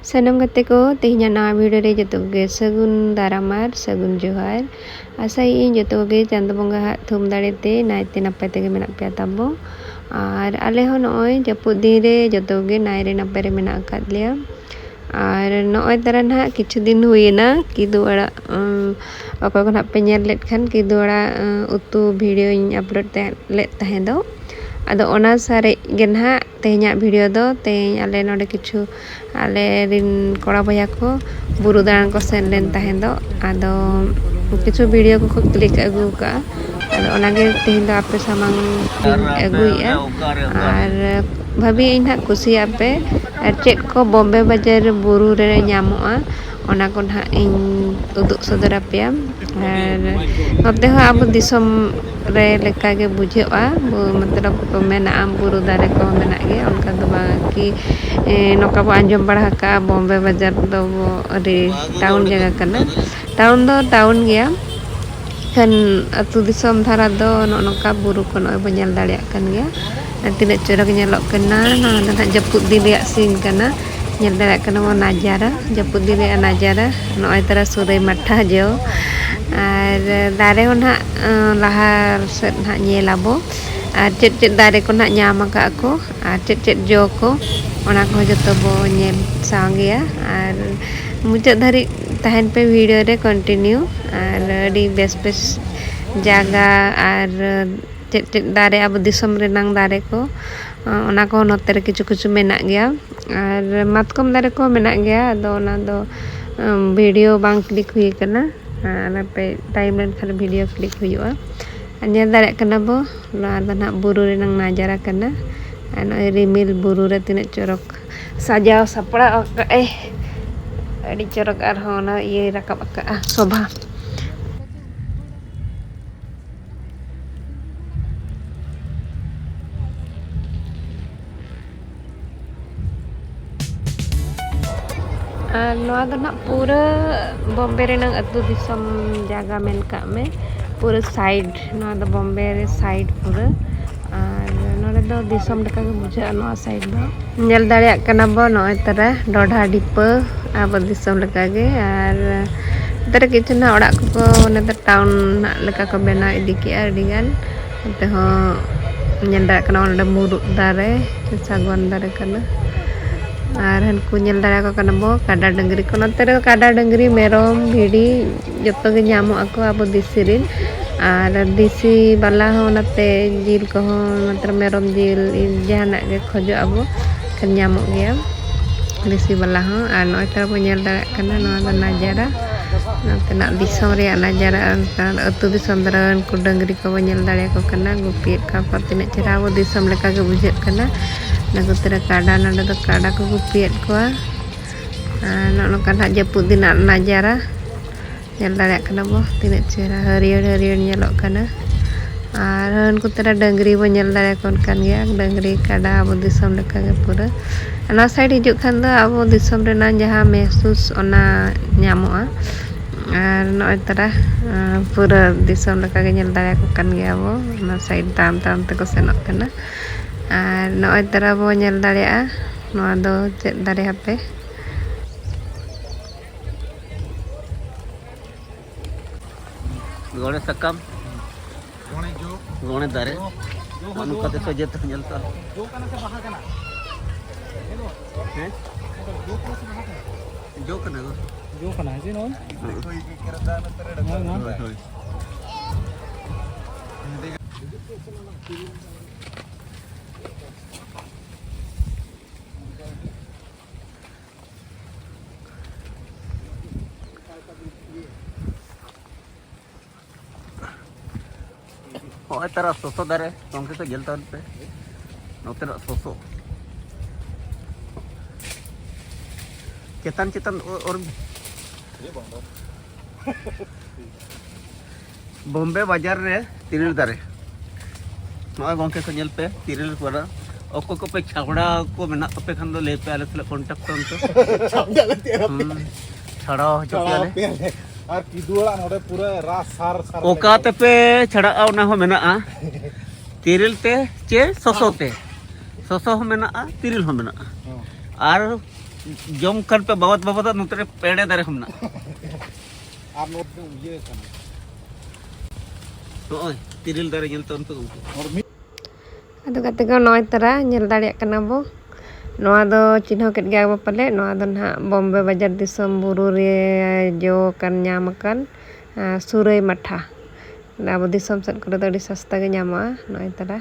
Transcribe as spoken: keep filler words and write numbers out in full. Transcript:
ᱥᱟᱱᱟᱢ ᱜᱟᱛᱮ ᱠᱚ, ᱛᱮᱦᱮᱧᱟᱜ ᱱᱟᱣᱟ video ᱨᱮ ᱡᱚᱛᱚ ᱠᱚᱜᱮ ᱥᱟᱹᱜᱩᱱ ᱫᱟᱨᱟᱢ ᱟᱨ ᱥᱟᱹᱜᱩᱱ ᱡᱚᱦᱟᱨ᱾ ᱟᱥᱟᱭᱮᱫ ᱟᱹᱧ ᱡᱚᱛᱚ ᱠᱚᱜᱮ ᱪᱟᱸᱫᱚ ᱵᱚᱸᱜᱟ ᱦᱟᱜ ᱛᱷᱩᱢ ᱫᱟᱲᱮ ᱛᱮ ᱱᱟᱭᱛᱮ ᱱᱟᱯᱟᱭ ᱛᱮᱜᱮ ᱢᱮᱱᱟᱜ ᱯᱮᱭᱟ ᱛᱟᱵᱚ᱾ ᱟᱨ ᱟᱞᱮ ᱦᱚᱸ ᱱᱚᱜᱼᱚᱭ ᱡᱟᱹᱯᱩᱫ ᱫᱤᱱ ᱨᱮ ᱡᱚᱛᱚ ᱠᱚᱜᱮ ᱱᱟᱭ ᱨᱮ ᱱᱟᱯᱟᱭ ᱨᱮ ᱢᱮᱱᱟᱜ ᱟᱠᱟᱫ ᱞᱮᱭᱟ᱾ ᱟᱨ ᱱᱚᱜᱼᱚᱭ ᱛᱟᱨᱟ ᱱᱟᱦᱟᱜ ᱠᱤᱪᱷᱩ ᱫᱤᱱ ᱦᱩᱭᱮᱱᱟ ᱠᱤᱫᱩ ᱟᱲᱟᱜ, ᱩᱸ, ᱚᱠᱚᱭ ᱠᱚ ᱱᱟᱦᱟᱜ ᱯᱮ ᱧᱮᱞ ᱞᱮᱫ ᱠᱷᱟᱱ, ᱠᱤᱫᱩ ᱟᱲᱟᱜ, ᱩᱸ, ᱩᱛᱩ videoᱧ upload ᱛᱟᱦᱮᱸ, ᱞᱮᱫ ᱛᱟᱦᱮᱸ ᱫᱚ᱾ ᱟᱫᱚ ᱚᱱᱟ ᱥᱟᱨᱮᱡ ᱜᱮ ᱱᱟᱦᱟᱜ ᱛᱮᱦᱮᱧᱟᱜ video ᱫᱚ᱾ ᱛᱮᱦᱮᱧ ᱟᱞᱮ ᱱᱚᱰᱮ ᱠᱤᱪᱷᱩ ᱟᱞᱮ ᱨᱤᱱ ᱠᱚᱲᱟ ᱵᱚᱭᱦᱟ ᱠᱚ ᱵᱩᱨᱩ ᱫᱟᱬᱟᱱ ᱠᱚ ᱥᱮᱱ ᱞᱮᱱ ᱛᱟᱦᱮᱸ ᱫᱚ᱾ ᱟᱫᱚ ᱠᱤᱪᱷᱩ video ᱠᱚᱠᱚ click ᱟᱹᱜᱩ ᱟᱠᱟᱫᱼᱟ᱾ ᱟᱫᱚ ᱚᱱᱟᱜᱮ ᱛᱮᱦᱮᱧ ᱫᱚ ᱟᱯᱮ ᱥᱟᱢᱟᱝ ᱤᱧ ᱟᱹᱜᱩᱭᱮᱫᱼᱟ᱾ ᱟᱨ ᱵᱷᱟᱹᱵᱤᱭᱮᱫ ᱟᱹᱧ ᱱᱟᱦᱟᱜ ᱠᱩᱥᱤᱭᱟᱜ ᱯᱮ᱾ ᱟᱨ ᱪᱮᱫ ᱠᱚ ᱵᱚᱢᱵᱮ ᱵᱟᱡᱟᱨ ᱵᱩᱨᱩ ᱨᱮ ᱧᱟᱢᱚᱜᱼᱟ, ᱚᱱᱟ ᱠᱚ ᱱᱟᱦᱟᱜ ᱤᱧ ᱩᱫᱩᱜ ᱥᱚᱫᱚᱨ ᱟᱯᱮᱭᱟ᱾ ᱟᱨ ᱱᱚᱛᱮ ᱦᱚᱸ ᱟᱵᱚ ᱫᱤᱥᱚᱢ ᱨᱮ ᱞᱮᱠᱟᱜᱮ ᱵᱩᱡᱷᱟᱹᱜᱼᱟ, ᱵᱩ-, ᱢᱚᱛᱞᱚᱵ ᱠᱚ ᱢᱮᱱᱟᱜᱼᱟ, ᱵᱩᱨᱩ ᱫᱟᱨᱮ ᱠᱚ ᱢᱮᱱᱟᱜ ᱜᱮᱭᱟ, ᱚᱱᱠᱟ ᱫᱚ ᱵᱟᱝ ᱠᱤ, ᱮ, ᱱᱚᱝᱠᱟ ᱵᱚ ᱟᱸᱡᱚᱢ ᱵᱟᱲᱟ ᱟᱠᱟᱫᱼᱟ ᱵᱚᱢᱵᱮ ᱵᱟᱡᱟᱨ ᱫᱚ ᱟᱹᱰᱤ town ᱡᱟᱭᱜᱟ ᱠᱟᱱᱟ᱾ Town ᱫᱚ town ᱜᱮᱭᱟ, ᱮᱱᱠᱷᱟᱱ ᱟᱹᱛᱩ ᱫᱤᱥᱚᱢ ᱫᱷᱟᱨᱟ ᱫᱚ ᱱᱚᱜᱼᱚ ᱱᱚᱝᱠᱟ ᱵᱩᱨᱩ ᱠᱚ ᱱᱚᱜᱼᱚᱭ ᱵᱚ ᱧᱮᱞ ᱫᱟᱲᱮᱭᱟᱜ ᱠᱟᱱ ᱜᱮᱭᱟ᱾ ᱟᱨ ᱛᱤᱱᱟᱹᱜ ᱪᱚᱨᱚᱠ ᱧᱮᱞᱚᱜ ᱠᱟᱱᱟ᱾ ᱱᱚᱣᱟ ᱫᱚ ᱱᱟᱦᱟᱜ ᱡᱟᱹᱯᱩᱫ ᱫᱤᱱ ᱨᱮᱭᱟᱜ scene ᱠᱟᱱᱟ᱾ ᱧᱮᱞ ᱫᱟᱲᱮᱭᱟᱜ ᱠᱟᱱᱟ ᱵᱚᱱ ᱱᱟᱡᱟᱨᱟ, ᱡᱟᱹᱯᱩᱫ ᱫᱤᱱ ᱨᱮᱭᱟᱜ ᱱᱟᱡᱟᱨᱟ᱾ ᱱᱚᱜᱼᱚᱭ ᱛᱟᱨᱟ ᱥᱩᱨᱟᱹᱭ ᱢᱟᱴᱷᱟ ᱡᱚ᱾ ᱟᱨ ᱫᱟᱨᱮ ᱦᱚᱸ ᱱᱟᱦᱟᱜ, ᱟᱸ, ᱞᱟᱦᱟ ᱥᱮᱫ ᱱᱟᱦᱟᱜ ᱧᱮᱞ ᱟᱵᱚ᱾ ᱟᱨ ᱪᱮᱫ ᱪᱮᱫ ᱫᱟᱨᱮ ᱠᱚ ᱱᱟᱦᱟᱜ ᱧᱟᱢ ᱟᱠᱟᱫ ᱠᱚ, ᱟᱨ ᱪᱮᱫ ᱪᱮᱫ ᱡᱚ ᱠᱚ, ᱚᱱᱟ ᱠᱚᱦᱚᱸ ᱡᱚᱛᱚ ᱵᱚ ᱧᱮᱞ ᱥᱟᱶ ᱜᱮᱭᱟ᱾ ᱟᱨ ᱢᱩᱪᱟᱹᱫ ᱫᱷᱟᱹᱨᱤᱡ ᱛᱟᱦᱮᱱ ᱯᱮ video ᱨᱮ continue᱾ ᱟᱨ ᱟᱹᱰᱤ ᱵᱮᱥ ᱵᱮᱥ ᱡᱟᱭᱜᱟ ᱟᱨ ᱪᱮᱫ ᱪᱮᱫ ᱫᱟᱨᱮ, ᱟᱵᱚ ᱫᱤᱥᱚᱢ ᱨᱮᱱᱟᱝ ᱫᱟᱨᱮ ᱠᱚ, ᱚᱱᱟ ᱠᱚᱦᱚᱸ ᱱᱚᱛᱮ ᱨᱮ ᱠᱤᱪᱷᱩ ᱠᱤᱪᱷᱩ ᱢᱮᱱᱟᱜ ᱜᱮᱭᱟ᱾ ᱟᱨ ᱢᱟᱛᱠᱚᱢ ᱫᱟᱨᱮ ᱠᱚᱦᱚᱸ ᱢᱮᱱᱟᱜ ᱜᱮᱭᱟ, ᱟᱫᱚ ᱚᱱᱟ ᱫᱚ, ᱩᱢ, video ᱵᱟᱝ click ᱦᱩᱭ ᱟᱠᱟᱱᱟ᱾ ᱟᱨ ᱦᱟᱯᱮ time ᱞᱮᱱᱠᱷᱟᱱ video click ᱦᱩᱭᱩᱜᱼᱟ᱾ ᱟᱨ ᱧᱮᱞ ᱫᱟᱲᱮᱭᱟᱜ ᱠᱟᱱᱟ ᱵᱚ, ᱱᱚᱣᱟ ᱫᱚ ᱱᱟᱦᱟᱜ ᱵᱩᱨᱩ ᱨᱮᱱᱟᱝ ᱱᱟᱡᱟᱨᱟ ᱠᱟᱱᱟ᱾ ᱟᱨ ᱱᱚᱜᱼᱚᱭ ᱨᱤᱢᱤᱞ ᱵᱩᱨᱩ ᱨᱮ ᱛᱤᱱᱟᱹᱜ ᱪᱚᱨᱚᱠ ᱥᱟᱡᱟᱣ ᱥᱟᱯᱲᱟᱣ ᱟᱠᱟᱫᱼᱟᱭ, ᱟᱹᱰᱤ ᱪᱚᱨᱚᱠ᱾ ᱟᱨᱦᱚᱸ ᱚᱱᱟ ᱤᱭᱟᱹᱭ ᱨᱟᱠᱟᱵ ᱟᱠᱟᱫᱼᱟ, ᱥᱳᱵᱷᱟ᱾ ᱟᱨ ᱱᱚᱣᱟ ᱫᱚ ᱱᱟᱦᱟᱜ ᱯᱩᱨᱟᱹ ᱵᱚᱢᱵᱮ ᱨᱮᱱᱟᱝ ᱟᱹᱛᱩ ᱫᱤᱥᱚᱢ ᱡᱟᱭᱜᱟ ᱢᱮᱱ ᱠᱟᱜ ᱢᱮ, ᱯᱩᱨᱟᱹ side, ᱱᱚᱣᱟ ᱫᱚ ᱵᱚᱢᱵᱮ ᱨᱮ side ᱯᱩᱨᱟᱹ᱾ ᱟᱨ ᱱᱚᱰᱮ ᱫᱚ ᱫᱤᱥᱚᱢ ᱞᱮᱠᱟᱜᱮ ᱵᱩᱡᱷᱟᱹᱜᱼᱟ ᱱᱚᱣᱟ ᱥᱟᱭᱤᱰ ᱫᱚ᱾ ᱧᱮᱞ ᱫᱟᱲᱮᱭᱟᱜ ᱠᱟᱱᱟ ᱵᱚ ᱱᱚᱜᱼᱚᱭ ᱛᱟᱨᱟ ᱰᱚᱰᱷᱟ ᱰᱷᱤᱯᱟᱹ ᱟᱵᱚ ᱫᱤᱥᱚᱢ ᱞᱮᱠᱟᱜᱮ᱾ ᱟᱨ ᱱᱚᱛᱮ ᱨᱮ ᱠᱤᱪᱷᱩ ᱱᱟᱦᱟᱜ ᱚᱲᱟᱜ ᱠᱚᱠᱚ ᱱᱮᱛᱟᱨ ᱴᱟᱣᱩᱱ ᱱᱟᱜ ᱞᱮᱠᱟ ᱠᱚ ᱵᱮᱱᱟᱣ ᱤᱫᱤ ᱠᱮᱜᱼᱟ ᱟᱹᱰᱤᱜᱟᱱ᱾ ᱱᱚᱛᱮ ᱦᱚᱸ ᱧᱮᱞ ᱫᱟᱲᱮᱭᱟᱜ ᱠᱟᱱᱟ ᱚᱸᱰᱮ ᱢᱩᱨᱩᱫ ᱫᱟᱨᱮ, ᱥᱟᱜᱣᱟᱱ ᱫᱟᱨᱮ ᱠᱟᱱᱟ᱾ ᱟᱨ ᱦᱟᱱᱠᱩ ᱧᱮᱞ ᱫᱟᱲᱮᱭᱟᱠᱚ ᱠᱟᱱᱟ ᱵᱚ ᱠᱟᱰᱟ ᱰᱟᱹᱝᱨᱤ ᱠᱚ᱾ ᱱᱚᱛᱮ ᱨᱮ ᱠᱟᱰᱟ ᱰᱟᱹᱝᱨᱤ, ᱢᱮᱨᱚᱢ, ᱵᱷᱤᱰᱤ ᱡᱚᱛᱚ ᱜᱮ ᱧᱟᱢᱚᱜ ᱟᱠᱚ ᱟᱵᱚ ᱫᱮᱥᱤ ᱨᱮᱱ᱾ ᱟᱨ ᱫᱮᱥᱤ ᱵᱟᱞᱟ ᱦᱚᱸ ᱱᱚᱛᱮ ᱡᱤᱞ ᱠᱚᱦᱚᱸ, ᱢᱚᱛᱞᱚᱵ ᱢᱮᱨᱚᱢ ᱡᱤᱞ, ᱡᱟᱦᱟᱱᱟᱜ ᱜᱮ ᱠᱷᱚᱡᱚᱜ ᱟᱵᱚ, ᱠᱷᱟᱱ ᱧᱟᱢᱚᱜ ᱜᱮᱭᱟ ᱫᱮᱥᱤ ᱵᱟᱞᱟ ᱦᱚᱸ᱾ ᱟᱨ ᱱᱚᱜᱼᱚᱭ ᱛᱚᱨᱟ ᱵᱚ ᱧᱮᱞ ᱫᱟᱲᱮᱭᱟᱜ ᱠᱟᱱᱟ, ᱱᱚᱣᱟ ᱫᱚ ᱱᱟᱡᱟᱨᱟ, ᱱᱚᱛᱮᱱᱟᱜ ᱫᱤᱥᱚᱢ ᱨᱮᱭᱟᱜ ᱱᱟᱡᱟᱨᱟ᱾ ᱟᱹᱛᱩ ᱫᱤᱥᱚᱢ ᱫᱷᱟᱨᱮ ᱩᱱᱠᱩ ᱰᱟᱹᱝᱨᱤ ᱠᱚᱵᱚ ᱧᱮᱞ ᱫᱟᱲᱮᱭᱟᱠᱚ ᱠᱟᱱᱟ, ᱜᱩᱯᱤᱭᱮᱫ ᱠᱚᱣᱟ ᱠᱚ᱾ ᱛᱤᱱᱟᱹᱜ ᱪᱮᱦᱨᱟ ᱟᱵᱚ ᱫᱤᱥᱚᱢ ᱞᱮᱠᱟ ᱜᱮ ᱵᱩᱡᱷᱟᱹᱜ ᱠᱟᱱᱟ᱾ ᱱᱩᱠᱩ ᱛᱤᱱᱟᱹᱜ ᱠᱟᱰᱟ, ᱱᱚᱰᱮ ᱫᱚ ᱠᱟᱰᱟ ᱠᱚ ᱜᱩᱯᱤᱭᱮᱫ ᱠᱚᱣᱟ᱾ ᱟᱨ ᱱᱚᱜᱼᱚ ᱱᱚᱝᱠᱟ ᱱᱟᱦᱟᱜ ᱡᱟᱹᱯᱩᱫ ᱫᱤᱱᱟᱜ ᱱᱟᱡᱟᱨᱟ ᱧᱮᱞ ᱫᱟᱲᱮᱭᱟᱜ ᱠᱟᱱᱟ ᱵᱚ, ᱛᱤᱱᱟᱹᱜ ᱪᱮᱦᱨᱟ ᱦᱟᱹᱨᱭᱟᱹᱲ ᱦᱟᱹᱨᱭᱟᱹᱲ ᱧᱮᱞᱚᱜ ᱠᱟᱱᱟ᱾ ᱟᱨ ᱩᱱᱠᱩ ᱛᱟᱨᱟ ᱰᱟᱹᱝᱨᱤ ᱵᱚ ᱧᱮᱞ ᱫᱟᱲᱮᱭᱟᱠᱚ ᱠᱟᱱ ᱜᱮᱭᱟ, ᱰᱟᱹᱝᱨᱤ ᱠᱟᱰᱟ ᱟᱵᱚ ᱫᱤᱥᱚᱢ ᱞᱮᱠᱟᱜᱮ ᱯᱩᱨᱟᱹ᱾ ᱚᱱᱟ ᱥᱟᱭᱤᱰ ᱦᱤᱡᱩᱜ ᱠᱷᱟᱱ ᱫᱚ ᱟᱵᱚ ᱫᱤᱥᱚᱢ ᱨᱮᱱᱟᱜ ᱡᱟᱦᱟᱸ ᱢᱮᱦᱥᱩᱥ, ᱚᱱᱟ ᱧᱟᱢᱚᱜᱼᱟ᱾ ᱟᱨ ᱱᱚᱜᱼᱚᱭ ᱛᱟᱨᱟ, ᱟᱸ, ᱯᱩᱨᱟᱹ ᱫᱤᱥᱚᱢ ᱞᱮᱠᱟᱜᱮ ᱧᱮᱞ ᱫᱟᱲᱮᱭᱟᱠᱚ ᱠᱟᱱ ᱜᱮᱭᱟ ᱵᱚ᱾ ᱚᱱᱟ ᱥᱟᱭᱤᱰ ᱛᱟᱲᱟᱢ ᱛᱟᱲᱟᱢ ᱛᱮᱠᱚ ᱥᱮᱱᱚᱜ ᱠᱟᱱᱟ᱾ ᱟᱨ ᱱᱚᱜᱼᱚᱭ ᱛᱟᱨᱟ ᱵᱚ ᱧᱮᱞ ᱫᱟᱲᱮᱭᱟᱜᱼᱟ, ᱱᱚᱣᱟ ᱫᱚ ᱪᱮᱫ ᱫᱟᱨᱮ ᱦᱟᱯᱮ? ᱜᱚᱲᱮ ᱥᱟᱠᱟᱢ, ᱜᱚᱲᱮ ᱡᱚ, ᱜᱚᱲᱮ ᱫᱟᱨᱮ᱾ ᱡᱚ, ᱡᱚ ᱦᱚᱸ ᱱᱚᱜᱼᱚ ᱱᱚᱝᱠᱟ ᱡᱚ ᱛᱮ ᱠᱟᱱᱟ᱾ ᱥᱚᱡᱷᱮ ᱛᱮ ᱧᱮᱞ ᱛᱟᱢ᱾ ᱡᱚ ᱠᱟᱱᱟ ᱥᱮ ᱵᱟᱦᱟ ᱠᱟᱱᱟ? ᱦᱮᱸ? ᱡᱚ ᱠᱟᱱᱟ ᱥᱮ ᱵᱟᱦᱟ ᱠᱟᱱᱟ? ᱡᱚ ᱠᱟᱱᱟ᱾ ᱡᱚ ᱠᱟᱱᱟ ᱦᱮᱸ ᱥᱮ ᱱᱚᱜᱼᱚᱭ? ᱦᱮᱸ᱾ ᱱᱚᱜᱼᱚᱭ, ᱱᱚᱜᱼᱚᱭ᱾ ᱦᱳᱭ, ᱦᱳᱭ᱾ ᱦᱚᱸᱜᱼᱚᱭ ᱛᱟᱨᱟ ᱥᱚᱥᱚ ᱫᱟᱨᱮ, ᱜᱚᱝᱠᱮ ᱠᱚ ᱧᱮᱞ ᱛᱟᱵᱚᱱ ᱯᱮ᱾ ᱱᱚᱛᱮᱱᱟᱜ ᱥᱚᱥᱚ᱾ ᱪᱮᱛᱟᱱ ᱪᱮᱛᱟᱱ ᱚ-, ᱚᱨ ᱵᱚᱢᱵᱮ ᱵᱟᱡᱟᱨ ᱨᱮ ᱛᱤᱨᱤᱞ ᱫᱟᱨᱮ᱾ ᱱᱚᱜᱼᱚᱭ ᱜᱚᱝᱠᱮ ᱠᱚ ᱧᱮᱞ ᱯᱮ, ᱛᱤᱨᱤᱞ ᱠᱚᱨᱮ ᱚᱠᱚᱭ ᱠᱚᱯᱮ ᱪᱷᱟᱵᱽᱲᱟ ᱠᱚ ᱢᱮᱱᱟᱜ ᱛᱟᱯᱮ ᱠᱷᱟᱱ ᱫᱚ ᱞᱟᱹᱭ ᱯᱮ, ᱟᱞᱮ ᱥᱟᱞᱟᱜ contact ᱛᱟᱵᱚᱱ ᱯᱮ᱾ ᱪᱷᱟᱵᱽᱲᱟ ᱞᱮ ᱛᱮᱭᱟᱨ ᱟᱯᱮᱭᱟ᱾ ᱦᱩᱸ᱾ ᱪᱷᱟᱲᱟᱣ ᱦᱚᱪᱚ ᱪᱷᱟᱲᱟᱣ ᱯᱮᱭᱟᱞᱮ᱾ ᱟᱯᱮᱭᱟᱞᱮ᱾ ᱟᱨ ᱠᱤᱫᱩ ᱟᱲᱟᱜ ᱱᱚᱰᱮ ᱯᱩᱨᱟᱹ ᱨᱟᱥ ᱥᱟᱨ ᱥᱟᱨ ᱚᱠᱟ ᱞᱮᱠᱟ᱾ ᱛᱮᱯᱮ ᱪᱷᱟᱲᱟᱜᱼᱟ, ᱚᱱᱟ ᱦᱚᱸ ᱢᱮᱱᱟᱜᱼᱟ᱾ ᱛᱤᱨᱤᱞ ᱛᱮ ᱪᱮ ᱥᱚᱥᱚ ᱛᱮ? ᱥᱚᱥᱚ ᱦᱚᱸ ᱢᱮᱱᱟᱜᱼᱟ, ᱛᱤᱨᱤᱞ ᱦᱚᱸ ᱢᱮᱱᱟᱜᱼᱟ᱾ ᱦᱚᱸ᱾ ᱟᱨ ᱡᱚᱢ ᱠᱷᱟᱱ ᱯᱮ ᱵᱟᱵᱟᱫ ᱵᱟᱵᱟᱫᱟᱜ, ᱱᱚᱛᱮ ᱨᱮ ᱯᱮᱲᱮ ᱫᱟᱨᱮ ᱦᱚᱸ ᱢᱮᱱᱟᱜᱼᱟ᱾ ᱟᱨ ᱱᱚᱛᱮ ᱤᱭᱟᱹ ᱠᱟᱱᱟ᱾ ᱱᱚᱜᱼᱚᱭ ᱛᱤᱨᱤᱞ ᱫᱟᱨᱮ ᱧᱮᱞ ᱛᱟᱵᱚᱱ ᱯᱮ ᱜᱚᱢᱠᱮ᱾ ᱦᱚᱲ ᱢᱤᱫ ᱟᱫᱚ ᱜᱟᱛᱮ ᱠᱚ, ᱱᱚᱜᱼᱚᱭ ᱛᱟᱨᱟ ᱧᱮᱞ ᱫᱟᱲᱮᱭᱟᱜ ᱠᱟᱱᱟ ᱵᱚ, ᱱᱚᱣᱟ ᱫᱚ ᱪᱤᱱᱦᱟᱹᱣ ᱠᱮᱫ ᱜᱮᱭᱟ ᱵᱚ ᱯᱟᱞᱮ, ᱱᱚᱣᱟ ᱫᱚ ᱱᱟᱦᱟᱜ ᱵᱚᱢᱵᱮ ᱵᱟᱡᱟᱨ ᱫᱤᱥᱚᱢ ᱵᱩᱨᱩ ᱨᱮ ᱡᱚ ᱟᱠᱟᱱ, ᱧᱟᱢ ᱟᱠᱟᱱ, ᱟᱸ, ᱥᱩᱨᱟᱹᱭ ᱢᱟᱴᱷᱟ᱾ ᱟᱵᱚ ᱫᱤᱥᱚᱢ ᱥᱮᱫ ᱠᱚᱨᱮ ᱫᱚ ᱟᱹᱰᱤ ᱥᱚᱥᱛᱟ ᱜᱮ ᱧᱟᱢᱚᱜᱼᱟ᱾ ᱱᱚᱜᱼᱚᱭ ᱛᱟᱨᱟ